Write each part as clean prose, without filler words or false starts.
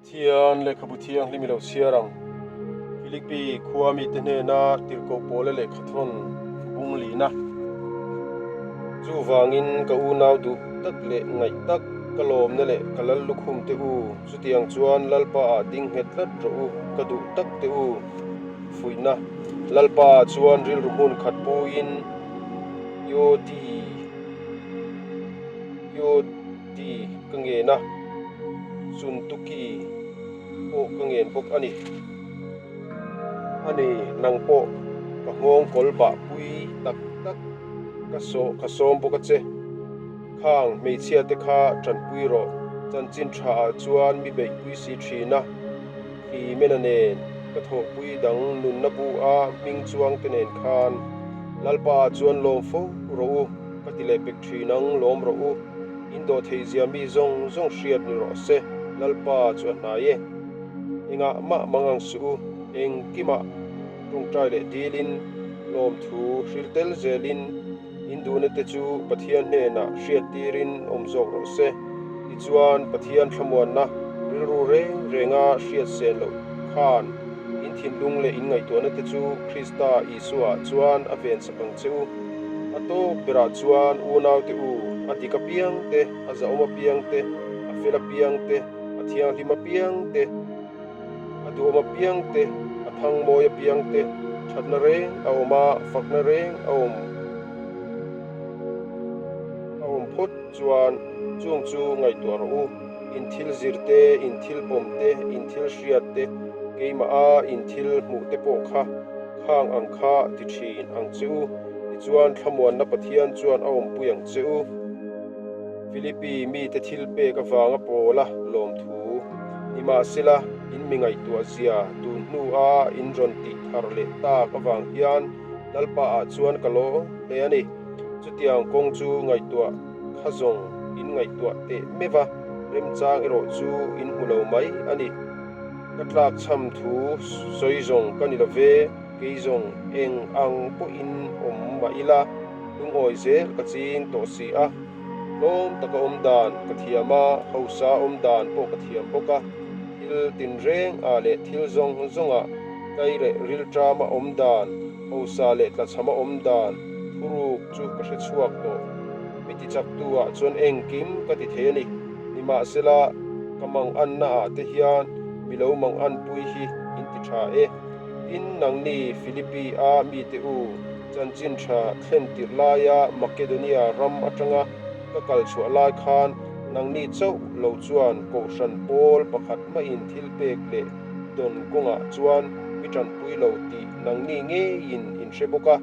Pathian lehkhabu thianghlim i lo chhiar ang. Philippi khua mite hnena tirhkoh pawla lehkhathawn bung lina. Chuvangin ka unau duh tak leh ngaih tak ka lawmna leh ka lal lukhum te u, chutiang chuan Lalpa ah ding nghet tlat rawh u, ka duh tak te u. Fuihna, Lalpa ah chuan rilru hmun khat puin Iodi, Iodi ka ngen a, Suntuki pawh ka ngen bawk a ni. A ni, nang pawh ka nghawng kawl bah pui tak tak ka sawh ka sawm bawk a che. Khang hmeichhia te kha tanpui rawh, chanchin tha ah chuan mi beihpui si thin a, khi mena nen ka thawhpui dang nunna bu a hming chuang te nen khan Lalpa ah chuan lawm fo rawh u, ka ti leh pek thin ang, lawm rawh u. In dawh theih zia mi zawng zawng hriat ni rawh se, Lalpa chu a hnai e. Engah mah mang ang suh u, engkimah tawngtai leh dilin, lawmthu hril tel zelin, in duhna te chu Pathian hnenah hriat tirin awm zawk rawh se. Tichuan, Pathian thlamuanna rilru reng renga hriat sen loh khan in thinlung leh in ngaihtuahna te chu Krista Isua chuan a vensak ang che u. A tawp berah chuan unaute u, a dik apiang te, a zahawm apiang te, a fel apiang te, a thianghlim apiang te, a duhawm apiang te, a thangmawi apiang te, thatna reng a awm a, fakna reng a awm a awm phawt chuan chung chu ngaihtuah rawh u. In thil zir te, in thil pawm te, in thil hriat te, keimah a in thil hmuh te pawh kha khang ang kha ti thin ang che u. Tichuan thlamuanna Pathian chuan a awmpui ang che u. Philippi mite thil pek avanga Paula lawmthu nimahsela in mi ngaihtuah zia tun hnua in rawn tih thar leh tak avang hian Lalpa ah chuan ka lawm hle a ni. Chutiang kawng chu ngaihtuah kha zawng in ngaihtuah teh meuh a, remchang erawh chu in hmu lo mai a ni. Ka tlak chham thu sawi zawng ka ni lo ve, kei zawng eng ang pawhin awm mah ila lungawi zel ka ching tawh si a. Tlawm taka awm dan ka thiam a, hausa awm dan pawh ka thiam bawk a. Thil tinreng ah leh thil zawng zawng ah kaireh rilṭama awm dan, hausa leh tlachhama awm dan thuruk chu ka hre chhuak tawh. Mi tichaktu ah chuan engkim ka ti thei a ni. Nimahsela, ka manganna ah te hian mi lo manganpui hi in ti tha e. Tin, nangni Philippi a mite u, Chanchin tha thlen tirh laia Makedonia ram atanga ka kal chhuah lai khan nangni chauh lo chuan Kohhran pawl pakhat mahin thil pek leh dawn kawngah chuan mi tanpui lo tih nangni ngeiin in hre bawk a.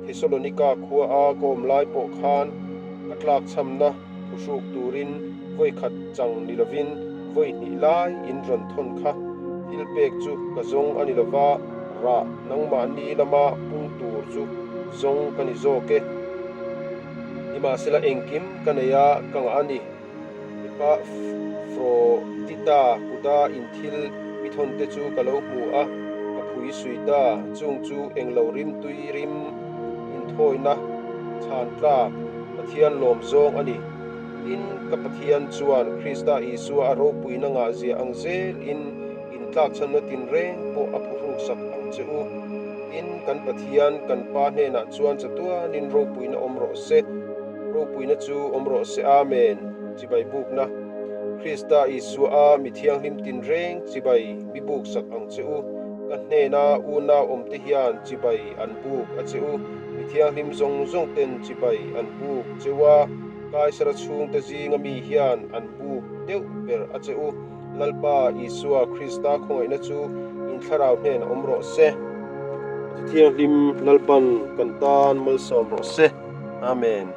Thesalonika khua a ka awm lai pawh khan ka tlakchhamna thuhruk turin vawi khat chang ni lovin vawi hnih lai in rawn thawn kha thil pek chu ka zawng a ni lova, rah nangmahni lama pung tur chu zawng ka ni zawk e. Nimahsela engkim ka nei a, ka ngah a ni. Mipa Frodita kuta in thil mi thawn te chu ka lo hmu a, ka phui sui ta, chung chu englo rimtui rim inthawina chhan tlak Pathian lawm zawng a ni. Tin, ka Pathian chuan Krista Isua a ropuina ngahzia ang zelin intlakchhanna tinreng pawh a phuhruksak ang che u. Tin, kan Pathian, kan Pa hnenah chuan chatuanin ropuina awm rawh se. Ropuina chu awm rawh se. Amen. Chibai bukna. Krista Isua a mi thianghlim tinreng chibai mi buksak ang che u. Ka hnena unau awmte hian chibai an buk a che u. Mi thianghlim zawng zawng ten chibai an buk cheu a, Kaisara chhungte zinga mi hian an buk deuh ber a che u. Lalpa Isua Krista khawngaihna chu in thlarau hnenah awm rawh se. Thianghlim Lalpan kan tan malsawm rawh se. Amen.